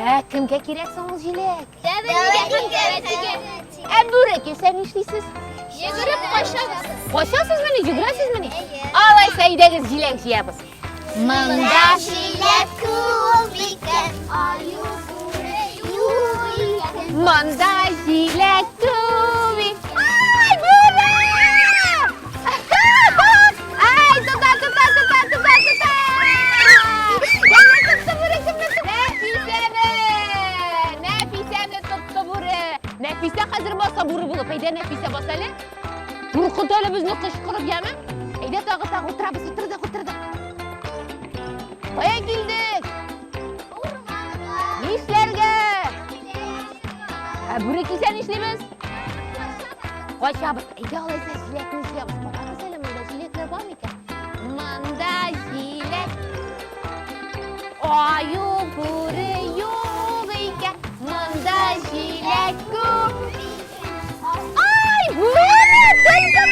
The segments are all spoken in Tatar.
Ә кемгә кирәк соң ул җиләк? Ә бүре килсә нишлисез? Йөгереп качабыз. Качасызмыни, йөгерәсезмени? Әйе. Алайса әйдәгез җиләк җыябыз. Монда җиләк күп икән, аю бүре юк икән. Монда җиләк күп икән. Ай, бүре! Ай, тота, тота, тота, тота, тота! Кемне тотты бүре, кемне тотты? Нәфисәне! Нәфисәне тотты бүре! Нәфисә хәзер баса бүре булып. Әйдә, Нәфисә, бас әле. Куркыт әле безне кычкырып, яме? Әйдә, тагы, тагы, утырабыз, утырдык, утырдык. Кая килдек? Нишләргә? Ә бүре килсә нишлибез? Качабыз. Әйдә алайса җиләкне җыябыз. Карагыз әле, монда җиләкләр бар микән? Монда җиләк. Аю бүре юк икән. Монда җиләк күп. Ай, бүре! Тотты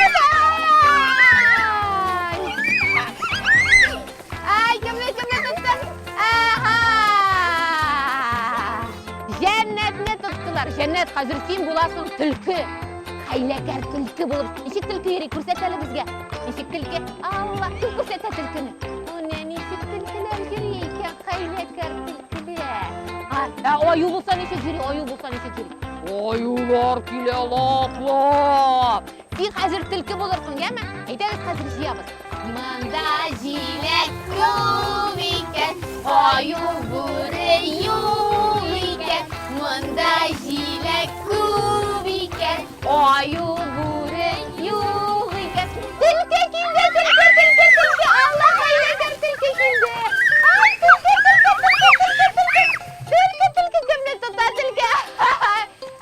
Ай, кемне кемне тотты? Аха! Җәннәтне тоттылар. Җәннәт, хәзер син буласың төлке. Хәйләкәр төлке булып. Ничек төлке йөри? Күрсәт әле безгә. Ничек төлке? Алла, кем күрсәтә төлкене? Менә ничек төлкеләр йөри икән, хәйләкәр төлкеләр. Ә аю булса ничек йөри? Аю булса ничек йөри? Аюлар килә лап-лап. Син хәзер төлке булырсың, яме? Әйдәгез хәзер җыябыз. Монда җиләк күп икән, аю бүре юк икән. Монда җиләк күп икән, аю бүре юк икән. Төлке килде, төлке, төлке, төлке. Алла хәйләкәр төлке килде. Ай, төлке, төлке, төлке, төлке, төлке. Төлке, төлке, кемне тота төлке?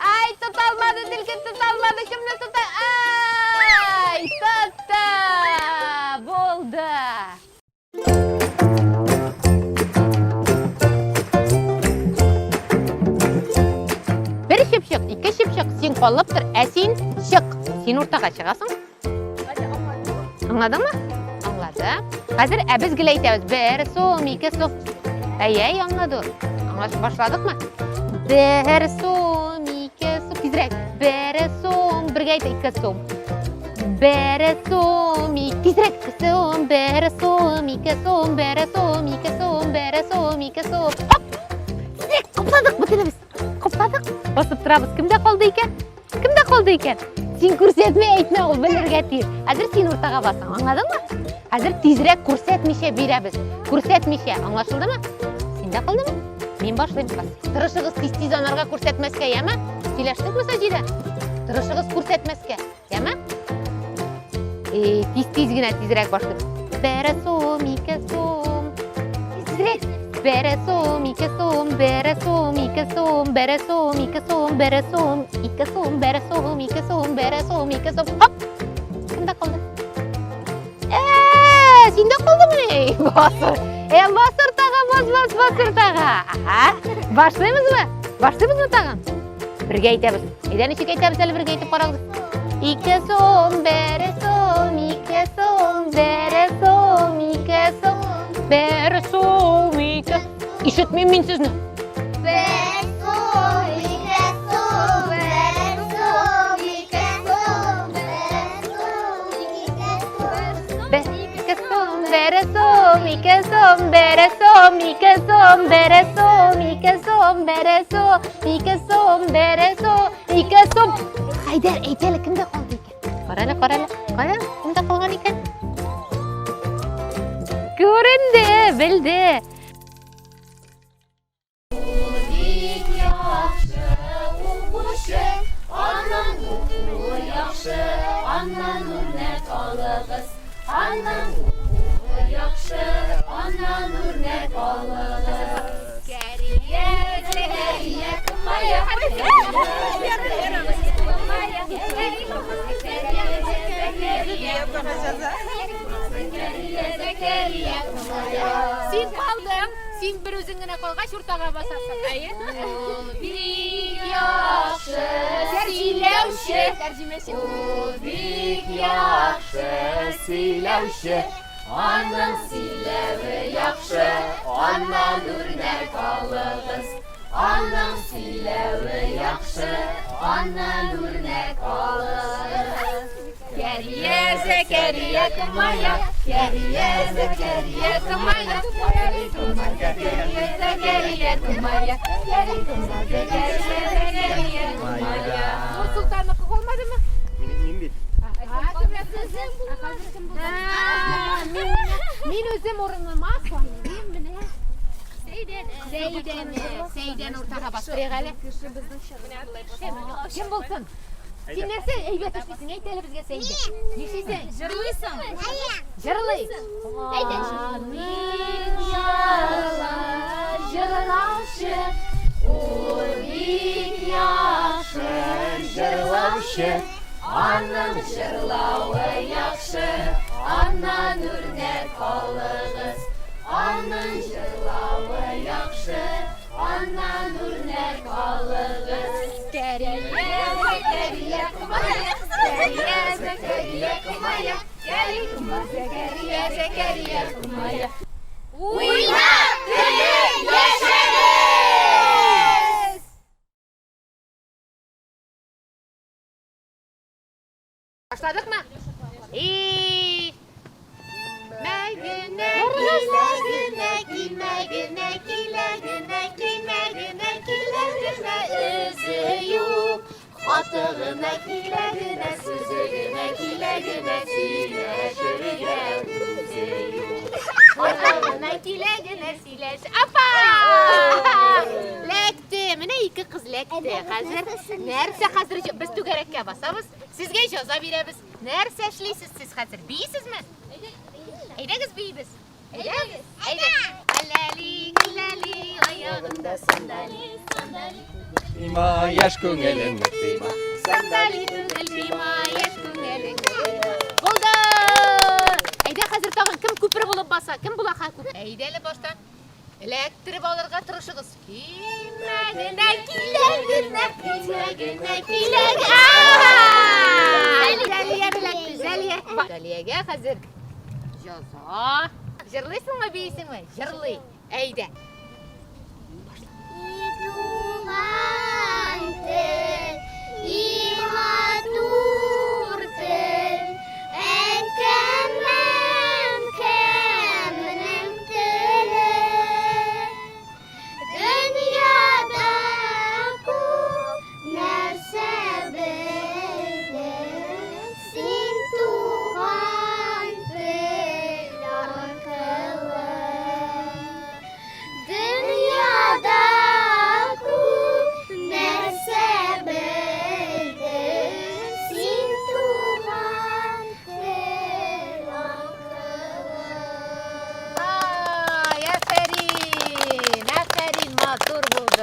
Ай, тота алмады, төлке тота алмады, кемне тота? Ай, тотты! Булды. Бер чыпчык, ике чыпчык, син калып тор, ә син чык. Син уртага чыгасың. Аңладыңмы? Аңлады. Хәзер ә без гел әйтәбез. Бер сум, ике сум. Әй, аңлады ул. Аңлашып башладыкмы? Бер сум, ике сум. Тизрәк. Бер сум, бергә әйт, ике сум. Бер сум, ике, тизрәк. Ике сум, бер сум, ике сум, бер сум, ике сум, бер сум, ике сум. Хоп! Тизрәк, капладык бөтенебез. Капладык. Басып торабыз. Кемдә калды икән? Кемдә калды икән? Син күрсәтмә, әйтмә, ул белергә тиеш. Хәзер син уртага басың, аңладыңмы? Хәзер тизрәк күрсәтмичә бирәбез. Күрсәтмичә, аңлашылдымы? Синдә калдымы? Мин башлыйм. Бас. Тырышыгыз тиз-тиз анарга күрсәтмәскә, яме? Сөйләштекме, Саҗидә? Тырышыгыз күрсәтмәскә, яме? Э, тиз-тиз генә тизрәк башлыйм. Бер сум, ике сум. Тизрәк. Бер сум, ике сум, бер сум, ике сум, бер сум, ике сум, бер сум, ике сум, бер сум, ике сум, бер сум, ике сум. Хоп! Кемдә калды? Э, синдә калдымыни? Басыр. Э, басыр тагы, бас, бас, басыр тагы. Аһа. Башлыйбызмы? Башлыйбызмы тагын? Бергә әйтәбез. Әйдә ничек әйтәбез әле бергә әйтеп карагыз. Ике сум, бер сум, ике сум, бер сум, ике сум, бер сум, ике. Ишетмим мин сезне. Бер сум, ике сум, бер сум, ике сум, бер сум, ике сум. Бер, ике сум, бер сум, ике сум, бер сум, ике сум, бер сум, ике сум, бер сум, ике сум, бер сум, ике сум. Хәйдәр, әйт әле, кемдә калды икән? Кара әле, кара әле. Кая, кемдә калган икән? Күренде, белде. Ул бик яхшы укучы, аның укуы яхшы, аннан үрнәк алыгыз. Аның укуы яхшы, аннан үрнәк алыгыз. Зәкәрия, Зәкәрия, моя Зәкәрия, Зәкәрия, Син калдың. Син бер үзең генә калгач уртага басасың. Әйе. Ул бик яхшы сөйләүче. Тәрҗемәче. Ул бик яхшы сөйләүче. Аның сөйләве яхшы, аннан үрнәк алыгыз. Аның сөйләве яхшы, аннан үрнәк алыгыз. Кәрия, Зәкәрия, Кымая, Кәрия, Зәкәрия, Кымая, Кәрия, Зәкәрия, Кымая, Кәрия, Зәкәрия, Кымая. Нур Солтанныкы калмадымы? Мин бит. Мин үзем урыныма сайлыйм менә. Сәйдәне, Сәйдәне уртага бастырыйк әле. Кем булсын? Син нәрсә әйбәт эшлисең? Әйт әле безгә, Сәйдә. Нишлисең? Җырлыйсың. Җырлый. Аның җырлаучы, Ул бик яхшы җырлаучы. Аның җырлавы яхшы, аннан үрнәк алыгыз. Аның җырлавы яхшы, аннан үрнәк алыгыз. Кәрия, Зәкәрия, Кумая, Кәрия, Зәкәрия, Кумая, Кәрия, Зәкәрия, Зәкәрия, Кумая. Уйнап, көлеп яшәгез! Башладыкмы? И Мәгенә, килә генә, килмә генә, килә генә, килмә генә, килә генә, эзе юк. Хаты гына килә генә, сүзе генә килә генә, сөйләшергә үзе юк. Хаты гына килә генә, сөйләш. Апа! Ләкте, менә ике кыз ләкте. Хәзер нәрсә хәзер без түгәрәккә басабыз? Сезгә җәза бирәбез. Нәрсә эшлисез сез хәзер? Бийсезме? Әйдәгез биибез. Әйдәгез. Әйдә. Әләли, гөләли, аягында сандали, сандали. Тыйма, яшь күңелеңне тыйма. Сандали түгел пима, яшь күңелең тыйма. Булды! Әйдә хәзер тагын кем күпер булып баса? Кем була ха күпер? Әйдә әле башта. Эләктереп алырга тырышыгыз. Килмә генә, килә генә, килмә генә, килә генә. Зәлия беләкте, Зәлия. Зәлиягә хәзер җәза. Җырлыйсыңмы, биисеңме? Җырлый. Әйдә. И туган тел, и матур тел, әнкәм, әнкәмнең теле. Дөньяда күп нәрсә белдем, син туган тел аркылы. Дөньяда күп нәрсә белдем, син туган тел аркылы. Ай, афәрин, афәрин, матур булды.